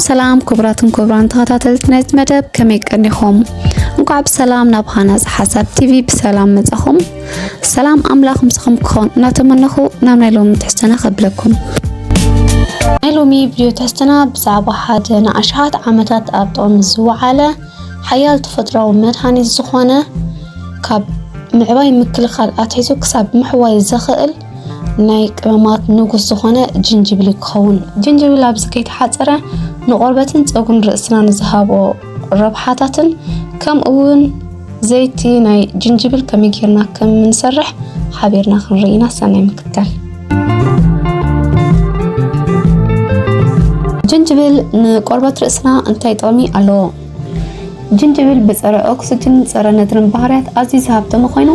ሰላም ክቡራትን ክቡራን ተኸታተልቲ ናይዚ መደብ፣ ከመይ ቀኒኹም? እንኳዕ ብሰላም ናብ ሃናፂ ሓሳብ ቲቪ ብሰላም መጻኹም። ሰላም ኣምላኽ ምሳኹም ክኾን እናተመነኹ ናብ ናይ ሎሚ ትሕዝቶና ከብለኩም። ናይ ሎሚ ቪድዮ ትሕዝቶና ብዛዕባ ሓደ ንኣሽሓት ዓመታት ኣብ ጥቕሚ ዝወዓለ ሓያል ተፈጥሮኣዊ መድሃኒት ዝኾነ፣ ካብ ምዕባይ ምክልኻል ኣትሒዙ ክሳብ ምሕዋይ ዘኽእል ናይ ቅመማት ንጉስ ዝኾነ ጅንጅብል ክኸውን። ጅንጅብል ኣብዚ ከይተሓጸረ ንቆርበትን ጸጉርን ርእስና ንዝሃቦ ረብሓታትን፣ ከምኡ እውን ዘይቲ ናይ ጅንጅብል ከመይ ጌርና ከም እንሰርሕ ሓቢርና ክንርኢ ኢና። ሰናይ ምክትታል። ጅንጅብል ንቆርበት ርእስና እንታይ ጥቕሚ ኣለዎ? ጅንጅብል ብጸረ ኦክስጅን ጸረ ነድርን ባህርያት ኣዝዩ ዝሃብተመ ኮይኑ፣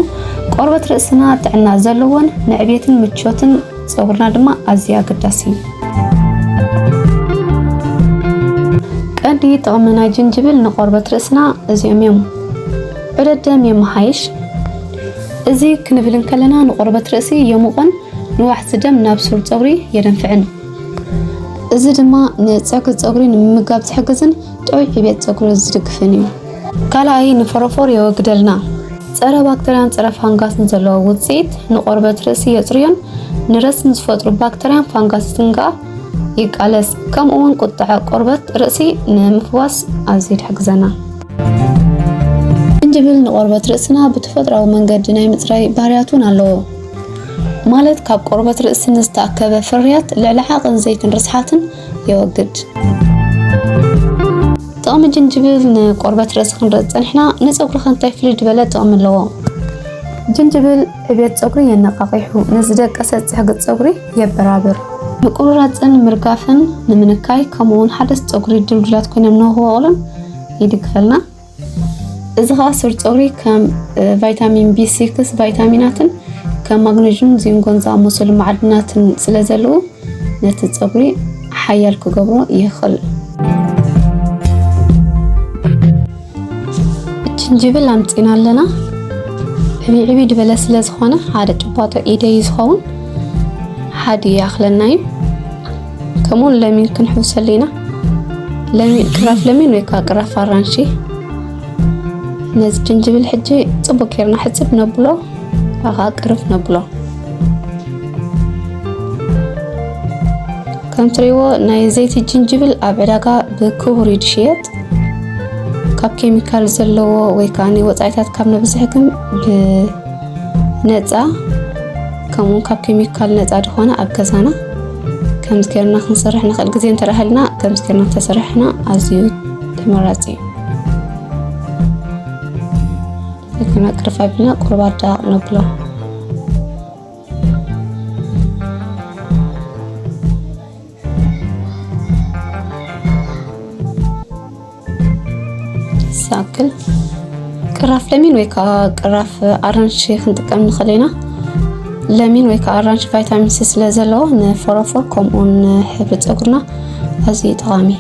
ቆርበት ርእስና ጥዕና ዘለዎን ንዕቤትን ምቾትን ጸጉርና ድማ ኣዝዩ ኣገዳሲ እዩ። ቀንዲ ጥቕሚ ናይ ጅንጅብል ንቆርበት ርእስና እዚኦም እዮም። ዑደት ደም የመሓይሽ። እዚ ክንብል እንከለና ንቆርበት ርእሲ የሙቕን ንዋሕዚ ደም ናብ ሱር ጸጉሪ የደንፍዕን። እዚ ድማ ንጸግዒ ጸጉሪ ንምምጋብ ዝሕግዝን ጥዑይ ዕብየት ጸጉሪ ዝድግፍን እዩ። ካልኣይ ንፎሮፎር የወግደልና። ጸረ ባክተርያን ጸረ ፋንጋስን ዘለዎ ውጽኢት ንቆርበት ርእሲ የጽርዮን ንረስን ዝፈጥሩ ባክተርያን ፋንጋስን ከኣ ይቃለስ። ከምኡ እውን ቁጥዐ ቆርበት ርእሲ ንምፍዋስ ኣዝዩ ይሕግዘና። ዝንጅብል ንቆርበት ርእስና ብተፈጥሮኣዊ መንገዲ ናይ ምጽራይ ባህርያት እውን ኣለዎ። ማለት ካብ ቆርበት ርእሲ ንዝተኣከበ ፍርያት ልዕሊ ዓቐን ዘይትን ርስሓትን የወግድ። ጥቕሚ ጅንጅብል ንቆርበት ርእሲ ክንርኢ ዝጸኒሕና፣ ንጸጉሪ ከ እንታይ ፍልይ ዝበለ ጥቕሚ ኣለዎ? ጅንጅብል ዕብየት ጸጉሪ የነቓቒሑ፣ ንዝደቀሰ ጽሕጊ ጸጉሪ የበራብር። ምቁርራጽን ምርጋፍን ንምንካይ፣ ከምኡ እውን ሓደስቲ ጸጉሪ ድልዱላት ኮይኖም ንኽበቑሉን ይድግፈልና። እዚ ኸኣ ሱር ጸጉሪ ከም፣ እ፣ ቫይታሚን ቢ ሲክስ ቫይታሚናትን ከም ማግነዥን ዚንኮን ዝኣመሰሉ ማዕድናትን ስለ ዘለዉ፣ ነቲ ጸጉሪ ሓያል ክገብሮ ይኽእል። ጅንጅብል ኣምጺና ኣለና። ዕብይ ዕብይ ዝበለ ስለ ዝኾነ፣ ሓደ ጭባጦ ኢደይ ዝኸውን ሓዲ ይኣኽለና እዩ። ከምኡውን ለሚን ክንሕውሰሉ ኢና። ለሚን፣ ቅራፍ ለሚን ወይ ከዓ ቅራፍ ኣራንሺ። ነዚ ጅንጅብል ሕጂ ጽቡቅ ጌርና ሕጽብ ነብሎ፣ ከዓ ቅርፍ ነብሎ። ከም ትሪእዎ ናይ ዘይቲ ጅንጅብል ኣብ ዕዳጋ ብክቡር እዩ ዝሽየጥ። ካብ ኬሚካል ዘለዎ ወይ ከዓ ወፃኢታት ካብ ነብዝሕ ግን ብነፃ፣ ከምኡውን ካብ ኬሚካል ነፃ ዝኾነ ኣብ ገዛና ከምዚ ጌርና ክንሰርሕ ንኽእል። ግዜ እንተረሃልና ከምዚ ጌርና እንተሰራሕና ኣዝዩ ተመራፂ እዩ። ግና ቅርፍ ኣቢልና ቁሩብ ኣዳቕ ነብሎ። ሳክል ቅራፍ ለሚን ወይ ከዓ ቅራፍ ኣራንሺ ክንጥቀም ንኽእል ኢና። ለሚን ወይ ከዓ ኣራንሺ ቫይታሚን ሲ ስለ ዘለዎ ንፎሮፎር ከምኡውን ንሕብሪ ፀጉርና ኣዝዩ ጠቓሚ።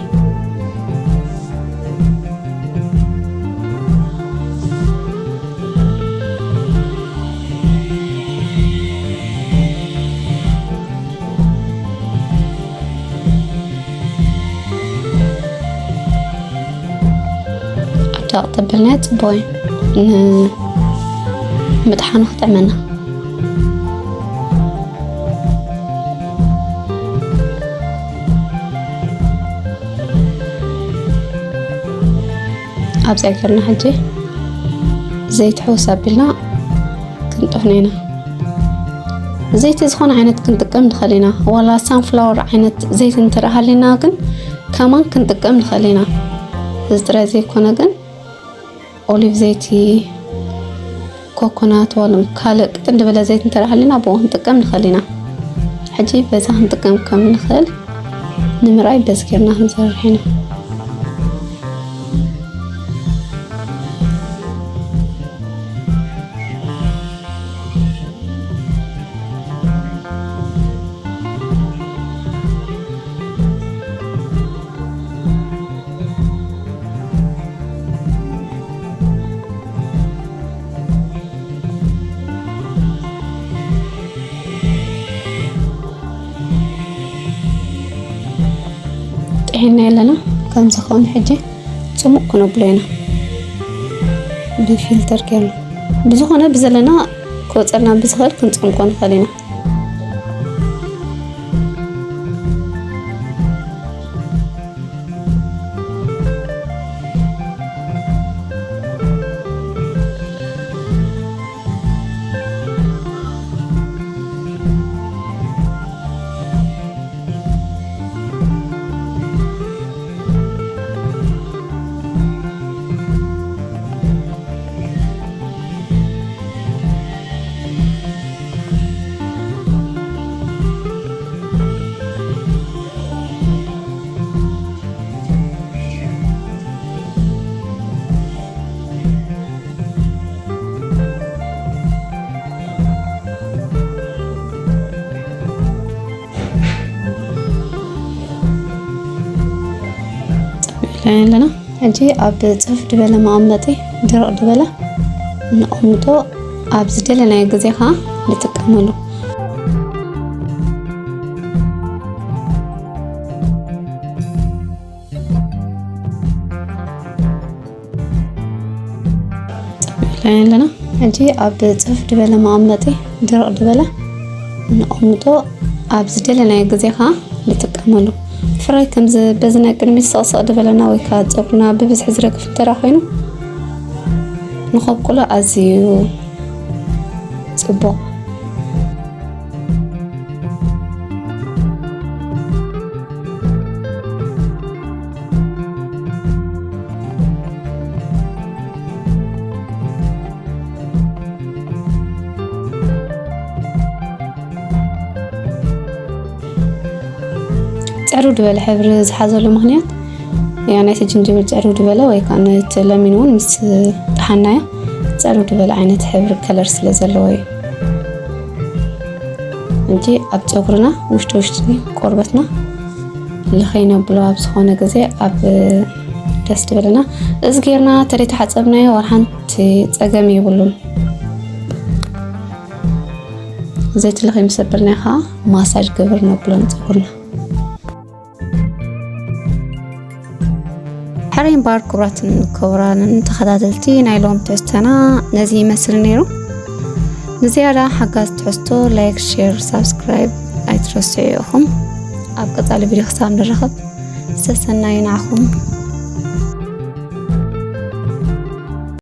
ኣዳቕ ተበልና ጽቡቕ እዩ። ንምጥሓኑ ክጥዕመና። ኣብዚኣ ጌርና ሕጂ ዘይቲ ሕውስ ኣቢልና ክንጥሕኖ ኢና። ዘይቲ ዝኾነ ዓይነት ክንጥቀም ንኽእል ኢና። ዋላ ሳንፍላወር ዓይነት ዘይቲ እንተ ደኣ ሃልዩና ግን ከማን ክንጥቀም ንኽእል ኢና። እዚ ጥራይ ዘይኮነ ግን ኦሊቭ ዘይቲ፣ ኮኮናት፣ ዋላ ካልእ ቅጥን ዝበለ ዘይቲ እንተ ደኣ ሃልዩና ብኡ ክንጥቀም ንኽእል ኢና። ሕጂ በዛ ክንጥቀም ከም ንኽእል ንምርኣይ በዚ ጌርና ክንሰርሕ ኢና። ሒና ኣለና። ከምዚ ከውን ሕጂ ጽሙቕ ክነብሎ ኢና ብፊልተር ጌርና። ብዝኾነ ብዘለና ክወጸልና ብዝኽእል ክንጸምቆ ንኽእል ኢና። ኣለና። ሕጂ ኣብ ጽፍፍ ዝበለ መቐመጢ ድርቕ ዝበለ ነቐምጦ፣ ኣብ ዝደለናዮ ግዜ ኸዓ ንጥቀመሉ። ኣለና። ሕጂ ኣብ ጽፍፍ ዝበለ መቐመጢ ድርቕ ዝበለ ነቐምጦ፣ ኣብ ዝደለናዮ ግዜ ኸዓ ንጥቀመሉ። ብፍላይ ከምዚ በዚ ናይ ቅድሚት ሰቕሰቕ ዝበለና ወይ ከዓ ጸጉርና ብብዝሒ ዝረግፍ እንተ ደኣ ኮይኑ ንኸብቁሎ ኣዝዩ ጽቡቕ። ጸርው ዝበለ ሕብሪ ዝሓዘሉ ምኽንያት፣ ያ፣ ናይቲ ጅንጅብል ጸርው ዝበለ ወይ ከዓ ናይቲ ለሚን እውን ምስ ጠሓናዮ ጸርው ዝበለ ዓይነት ሕብሪ ከለር ስለ ዘለዎ እዩ። ሕጂ ኣብ ጸጉርና ውሽጢ ውሽጢ ቆርበትና ልኸይ ነብሎ ኣብ ዝኾነ ግዜ ኣብ ደስ ትብለና። እዚ ጌርና ተደይተሓጸብናዮ ዋላ ሓንቲ ጸገም የብሉን። ዘይቲ ልኸይ ምስ ኣበልናዮ ከዓ ማሳጅ ግብር ነብሎ ንጸጉርና። ሕራይ እምበኣር ክቡራትን ክቡራንን ተኸታተልቲ ናይ ሎም ትሕዝቶና ነዚ ይመስል ነይሩ። ንዝያዳ ሓጋዝ ትሕዝቶ ላይክ፣ ሼር፣ ሳብስክራይብ ኣይትረስዑ ኢኹም። ኣብ ቀጻሊ ቪድዮ ክሳብ ንራኸብ ሰሰናዩ ንዓኹም።